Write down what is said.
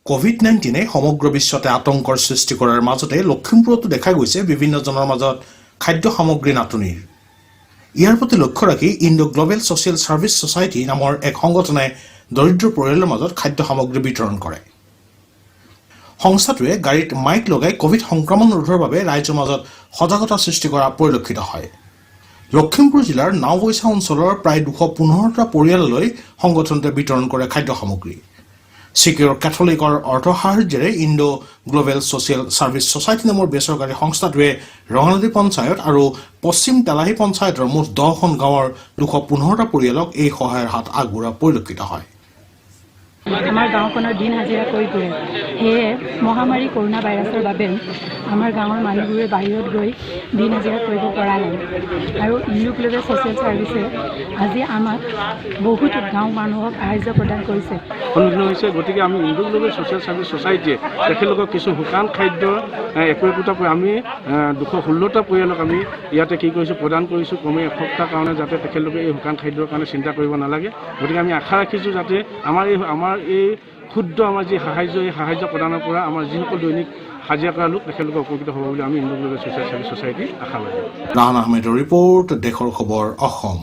ক'ভিড-19-এ সমগ্ৰ বিশ্বতে আতংকৰ সৃষ্টি কৰাৰ মাজতে লখিমপুৰতো দেখা গৈছে বিভিন্নজনৰ মাজত খাদ্য সামগ্ৰী নাটনিৰ। ইয়াৰ প্ৰতি লক্ষ্য ৰাখি Indo global social service society নামৰ এক সংগঠনে দৰিদ্ৰ পৰিয়ালৰ মাজত খাদ্য সামগ্ৰী বিতৰণ কৰে। সংস্থাটোৱে গাড়ীত মাইক লগাই ক'ভিড সংক্ৰমণ ৰোধৰ বাবে ৰাইজৰ মাজত সজাগতা সৃষ্টি কৰা পৰিলক্ষিত হয়। লখিমপুৰ জিলাৰ নাওবৈচা অঞ্চলৰ প্ৰায় 215টা পৰিয়াললৈ সংগঠনটোৱে বিতৰণ কৰে খাদ্য সামগ্ৰী। ছিকিউৰ কেথলিকৰ অৰ্থ সাহায্যেৰে Indo global social service society নামৰ বেচৰকাৰী সংস্থাটোৱে ৰঙানদী পঞ্চায়ত আৰু পশ্চিম তেলাহী পঞ্চায়তৰ মুঠ 10খন গাঁৱৰ 215টা পৰিয়ালক এই সহায়ৰ হাত আগবঢ়োৱা পৰিলক্ষিত হয়। আমাৰ গাঁওখনৰ দিন হাজিৰা কৰি ফুৰে। সেয়ে মহামাৰী কৰোণা ভাইৰাছৰ বাবে আমাৰ গাঁৱৰ মানুহবোৰে বাহিৰত গৈ দিন হাজিৰা কৰিব পৰা নাই আৰু ইণ্ডো গ্ল'বেল ছ'চিয়েল ছাৰ্ভিচে আজি আমাক বহুত গাঁও মানুহক সাহাৰ্য প্ৰদান কৰিছে। সন্মুখীন হৈছে। গতিকে আমি ইণ্ডো গ্ল'বেল ছ'চিয়েল ছাৰ্ভিচ ছ'চাইটিয়ে তেখেতলোকক কিছু শুকান খাদ্য একো একোটা আমি 216টা পৰিয়ালক আমি ইয়াতে কি কৰিছোঁ, প্ৰদান কৰিছোঁ কমেও এসপ্তাহ কাৰণে, যাতে তেখেতলোকে এই শুকান খাদ্যৰ কাৰণে চিন্তা কৰিব নালাগে। গতিকে আমি আশা ৰাখিছোঁ যাতে আমাৰ এই ক্ষুদ্ৰ আমাৰ যি সাহাৰ্য, এই সাহাৰ্য প্ৰদানৰ পৰা আমাৰ যিসকল দৈনিক হাজিৰা কৰা লোক, তেখেতলোকে উপকৃত হ'ব বুলি আমি Indo global social service society আশাবাদী। ৰাহান আহমেদৰ ৰিপৰ্ট, দেশৰ খবৰ, অসম।